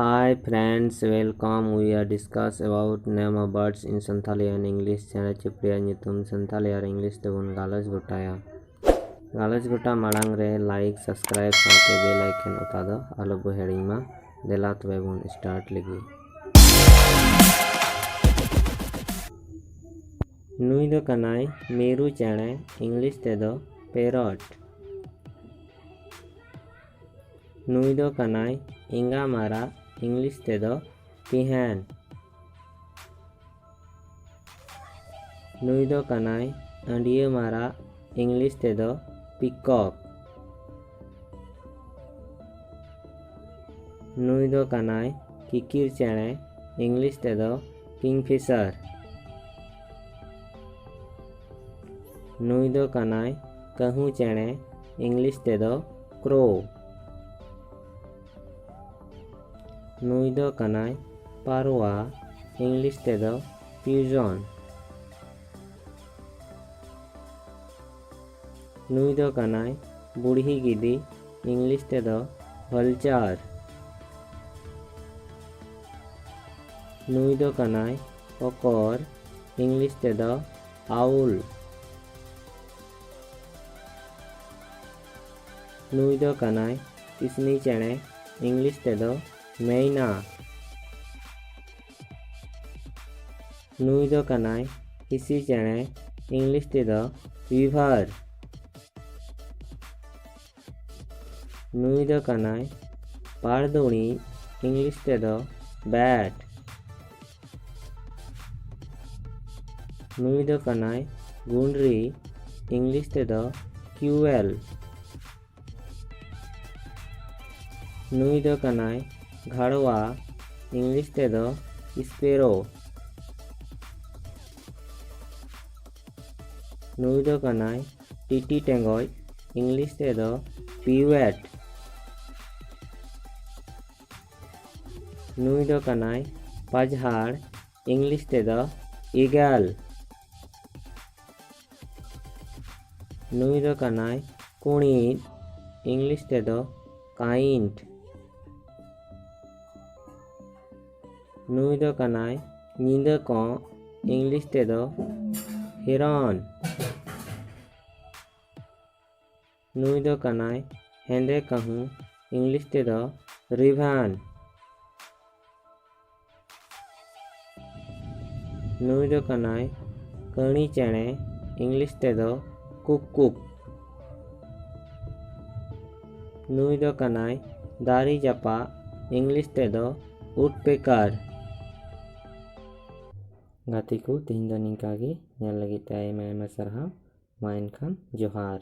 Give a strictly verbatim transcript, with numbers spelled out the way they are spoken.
Hi friends, welcome. We are discuss about name of birds in Santhali and English. ᱪᱮᱬᱮ ᱪᱤᱯᱨᱩ ᱨᱮᱭᱟᱜ ᱧᱩᱛᱩᱢ ᱥᱟᱱᱛᱷᱟᱞᱤ ᱟᱨ English ᱛᱮᱵᱚᱱ ᱜᱟᱞᱚᱪ ᱜᱚᱴᱟᱭᱟ᱾ ᱜᱟᱞᱚᱪ ᱜᱚᱴᱟ ᱢᱟᱲᱟᱝ ᱨᱮ like, subscribe ᱥᱟᱶᱛᱮ bell icon ᱚᱛᱟ ᱫᱚ ᱟᱞᱚ ᱵᱚ ᱦᱤᱲᱤᱧ ᱢᱟ᱾ ᱫᱮᱞᱟ ᱛᱚᱵᱮ ᱵᱚᱱ start ᱞᱮᱜᱮ᱾ ᱱᱩᱭ ᱫᱚ ᱠᱟᱱᱟᱭ ᱢᱤᱨᱩ ᱪᱮᱬᱮ, ᱤᱝᱞᱤᱥ ᱛᱮᱫᱚ parrot᱾ ᱱᱩᱭ ᱫᱚ ᱠᱟᱱᱟᱭ ᱮᱸᱜᱟ ᱢᱟᱨᱟᱜ, ᱤᱝᱞᱤᱥ ᱛᱮᱫᱚ pigeon᱾ ᱱᱩᱭ ᱫᱚ ᱠᱟᱱᱟᱭ ᱟᱹᱰᱤᱭᱟᱹ ᱢᱟᱨᱟᱜ, ᱤᱝᱞᱤᱥ ᱛᱮᱫᱚ peacock᱾ ᱱᱩᱭ ᱫᱚ ᱠᱟᱱᱟᱭ ᱠᱤᱠᱤᱨ ᱪᱮᱬᱮ, ᱤᱝᱞᱤᱥ ᱛᱮᱫᱚ kingfisher᱾ ᱱᱩᱭ ᱫᱚ ᱠᱟᱱᱟᱭ ᱠᱟᱹᱦᱩ ᱪᱮᱬᱮ, ᱤᱝᱞᱤᱥ ᱛᱮᱫᱚ crow᱾ ᱱᱩᱭ ᱫᱚ ᱠᱟᱱᱟᱭ ᱯᱟᱨᱣᱟ, ᱤᱝᱞᱤᱥ ᱛᱮᱫᱚ pigeon᱾ ᱱᱩᱭ ᱫᱚ ᱠᱟᱱᱟᱭ ᱵᱩᱲᱦᱤ ᱜᱤᱫᱤ, ᱤᱝᱞᱤᱥ ᱛᱮᱫᱚ vulture᱾ ᱱᱩᱭ ᱫᱚ ᱠᱟᱱᱟᱭ ᱚᱠᱚᱨ, ᱤᱝᱞᱤᱥ ᱛᱮᱫᱚ owl᱾ ᱱᱩᱭ ᱫᱚ ᱠᱟᱱᱟᱭ ᱠᱤᱥᱱᱤ ᱪᱮᱬᱮ, ᱤᱝᱞᱤᱥ ᱛᱮᱫᱚ ᱢᱮᱭᱱᱟ᱾ ᱱᱩᱭ ᱫᱚ ᱠᱟᱱᱟᱭ ᱦᱤᱥᱤ ᱪᱮᱬᱮ, ᱤᱝᱞᱤᱥ ᱛᱮᱫᱚ weaver᱾ ᱱᱩᱭ ᱫᱚ ᱠᱟᱱᱟᱭ ᱯᱟᱲᱫᱩᱲᱤ, ᱤᱝᱞᱤᱥ ᱛᱮᱫᱚ bat᱾ ᱱᱩᱭ ᱫᱚ ᱠᱟᱱᱟᱭ ᱜᱩᱸᱰᱨᱤ, ᱤᱝᱞᱤᱥ ᱛᱮᱫᱚ quail᱾ ᱱᱩᱭ ᱫᱚ ᱠᱟᱱᱟᱭ ᱜᱷᱟᱲᱣᱟ, ᱤᱝᱞᱤᱥ ᱛᱮᱫᱚ sparrow᱾ ᱱᱩᱭ ᱫᱚ ᱠᱟᱱᱟᱭ ᱴᱤᱴᱤ ᱴᱮᱸᱜᱚᱡ, ᱤᱝᱞᱤᱥ ᱛᱮᱫᱚ pewet᱾ ᱱᱩᱭ ᱫᱚ ᱠᱟᱱᱟᱭ ᱯᱟᱡᱷᱟᱲ, ᱤᱝᱞᱤᱥ ᱛᱮᱫᱚ eagle᱾ ᱱᱩᱭ ᱫᱚ ᱠᱟᱱᱟᱭ ᱠᱩᱬᱤᱫ, ᱤᱝᱞᱤᱥ ᱛᱮᱫᱚ kite᱾ ᱱᱩᱭ ᱫᱚ ᱠᱟᱱᱟᱭ ᱧᱤᱫᱟᱹ ᱠᱚᱸᱜ, ᱤᱝᱞᱤᱥ ᱛᱮᱫᱚ heron᱾ ᱱᱩᱭ ᱫᱚ ᱠᱟᱱᱟᱭ ᱦᱮᱸᱫᱮ ᱠᱟᱹᱦᱩ, ᱤᱝᱞᱤᱥ ᱛᱮᱫᱚ raven᱾ ᱱᱩᱭ ᱫᱚ ᱠᱟᱱᱟᱭ ᱠᱟᱹᱬᱤ ᱪᱮᱬᱮ, ᱤᱝᱞᱤᱥ ᱛᱮᱫᱚ cuckoo᱾ ᱱᱩᱭ ᱫᱚ ᱠᱟᱱᱟᱭ ᱫᱟᱨᱮ ᱡᱟᱯᱟᱜ, ᱤᱝᱞᱤᱥ ᱛᱮᱫᱚ woodpecker᱾ ᱜᱟᱛᱮ ᱠᱚ, ᱛᱮᱦᱮᱧ ᱫᱚ ᱱᱤᱝᱠᱟ ᱜᱮ᱾ ᱧᱮᱞ ᱞᱟᱹᱜᱤᱫ ᱛᱮ ᱟᱭᱢᱟ ᱟᱭᱢᱟ ᱥᱟᱨᱦᱟᱣ᱾ ᱢᱟ ᱮᱱᱠᱷᱟᱱ ᱡᱚᱦᱟᱨ᱾